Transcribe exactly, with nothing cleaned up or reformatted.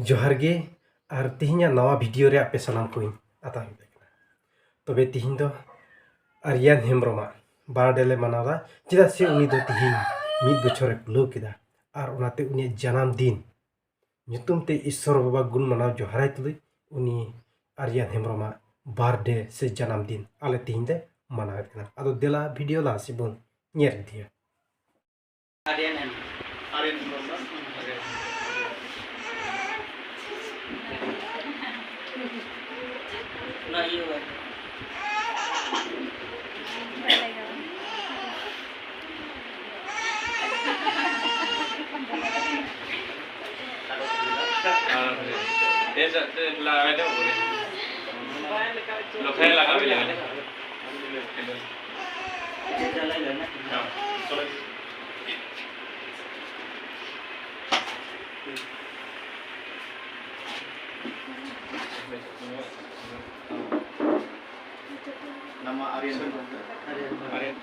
ᱡᱚᱦᱟᱨ ᱜᱮ, ᱟᱨ ᱛᱤᱦᱤᱧᱟᱜ ᱱᱟᱣᱟ ᱵᱷᱤᱰᱤᱭᱳ ᱨᱮ ᱟᱯᱮ ᱥᱟᱱᱟᱢ ᱠᱚᱧ ᱟᱛᱟᱝ ᱠᱟᱱᱟ᱾ ᱛᱚᱵᱮ ᱛᱤᱦᱤᱧ ᱫᱚ ᱟᱨᱭᱟᱱ ᱦᱮᱢᱵᱨᱚᱢᱟᱜ ᱵᱟᱨᱰᱮ ᱞᱮ ᱢᱟᱱᱟᱣᱫᱟ, ᱪᱮᱫᱟᱜ ᱥᱮ ᱩᱱᱤ ᱫᱚ ᱛᱤᱦᱤᱧ ᱢᱤᱫ ᱵᱚᱪᱷᱚᱨᱮ ᱯᱩᱞᱟᱹᱣ ᱠᱮᱫᱟ᱾ ᱟᱨ ᱚᱱᱟᱛᱮ ᱩᱱᱤᱭᱟᱜ ᱡᱟᱱᱟᱢ ᱫᱤᱱ ᱧᱩᱛᱩᱢ ᱛᱮ ᱤᱥᱥᱚᱨ ᱵᱟᱵᱟ ᱜᱩᱱ ᱢᱟᱱᱟᱣ ᱡᱚᱦᱟᱨᱟᱭ ᱛᱩᱞᱩᱡ ᱩᱱᱤ ᱟᱨᱭᱟᱱ ᱦᱮᱢᱵᱨᱚᱢᱟᱜ ᱵᱟᱨᱰᱮ ᱥᱮ ᱡᱟᱱᱟᱢ ᱫᱤᱱ ᱟᱞᱮ ᱛᱤᱦᱤᱧ ᱞᱮ ᱢᱟᱱᱟᱣᱮᱫ ᱠᱟᱱᱟ᱾ ᱟᱫᱚ ᱫᱮᱞᱟ ᱵᱷᱤᱰᱤᱭᱳ ᱞᱟᱦᱟ ᱥᱮᱫ ᱵᱚᱱ ᱧᱮᱞ ᱤᱫᱤᱭᱟ᱾ ᱟᱨᱭᱟᱱ ᱦᱮᱢᱵᱨᱚᱢ᱾ ᱟᱨᱭᱟᱱ ᱦᱮᱢᱵᱨᱚᱢ ᱫᱚ? ᱚᱱᱟ ᱤᱭᱟᱹ ᱵᱟᱭ᱾ ᱟᱨ ᱮᱥᱟ ᱛᱮ ᱞᱟᱜᱟᱣ ᱫᱚ ᱵᱚᱞᱮ᱾ ᱞᱚᱠᱷᱟᱭ ᱞᱟᱜᱟᱣ ᱞᱮ᱾ ᱦᱮᱸ, ᱪᱚᱞᱚ᱾ ᱱᱟᱢᱟ ᱟᱨᱭᱟᱱ᱾ ᱟᱨᱭᱟᱱ᱾